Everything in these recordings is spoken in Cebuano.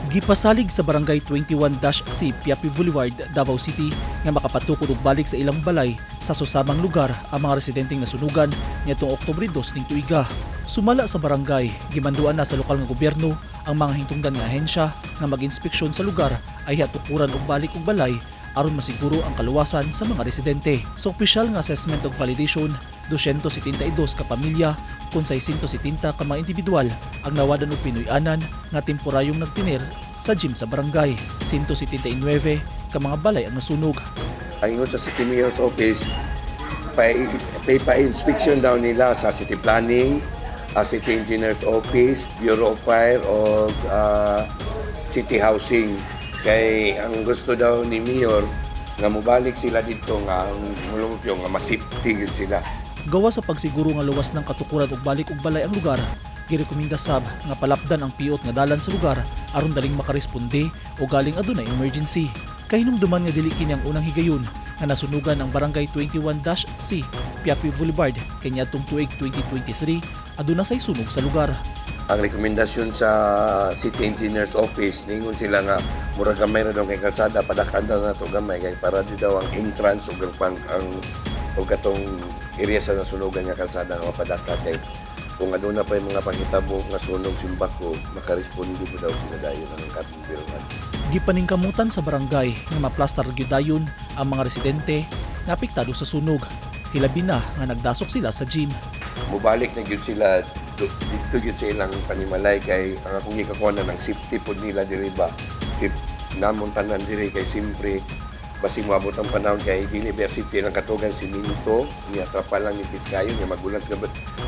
Gipasalig sa Barangay 21-C, Piapi Boulevard, Davao City nga makapatukod og balik sa ilang balay sa susamang lugar ang mga residenteng nasunugan niadtong Oktubre 2 ning tuiga. Sumala sa barangay, gimanduan na sa lokal nga gobyerno ang mga hintungdan nga ahensya nga mag-inspeksyon sa lugar ay hatukuran og balik og balay aron masiguro ang kaluwasan sa mga residente. Sa opisyal nga assessment og validation, 272 ka pamilya kun 670 ka mga individual ang nawadan og pinuy-anan nga temporayong nagtiner sa gym sa barangay. 179 ka mga balay ang nasunog. Ang ingon sa City Mayor's Office, pa-inspection daw nila sa City Planning, City Engineer's Office, Bureau of Fire o City Housing. Kay ang gusto daw ni Mayor nga mobalik sila dito nga ang mulupyo nga masafety gyud sila. Gawa sa pagsiguro nga luwas ng katukuran og balik og balay ang lugar, girekomenda sab nga palapdan ang piot nga dalan sa lugar aron daling makaresponde o galing adunay emergency. Kahinumduman nga dili kini ang unang higayon nga nasunugan ang Barangay 21-C, Piapi Boulevard, kay niadtong tuig 2023 aduna say sunog sa lugar. Ang rekomendasyon sa City Engineer's Office, ningon sila nga murag gamay ra daw kay kalsada, padakan daw nato gamay kay para di daw ang entrance ug ang pang ang ug katong area sa nasunugan nga kalsada nga mapadaka kay kung aduna pa yung mga panghitabo nga sunog simbako, makaresponde po daw sila dayon ang kapimpiruhan. Gipaningkamutan sa barangay nga maplastar gyud dayon ang mga residente nga apektado sa sunog. Hilabi na nga nagdasok sila sa gym. Mubalik na gyud sila dito gyud sa ilang panimalay kay ang akong gikakuha na ng safety pod nila diri ba. If namon tanan diri kay simpre basing moabot ang panahon kay dili ba safety lang katugan, siminto niya, trapa lang ni kayo nga magulan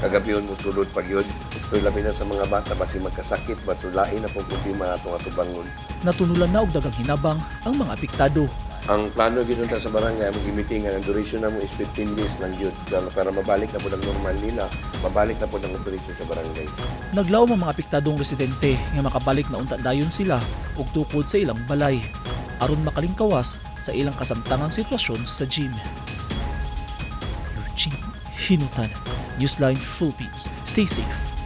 kagabion mo sulod pag yun. So labi na sa mga bata, basing magkasakit ba, so lain na pong problema atong atubangon. Natunulan na og daghang hinabang ang mga apektado. Ang plano gyud unta sa barangay mo gimitingan, ang duration namo is 15 days lang gyud para mabalik na pud ang normal nila, mabalik na pud ang operation sa barangay. Naglaom ang mga apektadong residente nga makabalik na unta dayon sila og tukod sa ilang balay aron makalingkawas sa ilang kasamtangang sitwasyon sa gym. Eugene Hinutan, Newsline Philippines. Stay safe.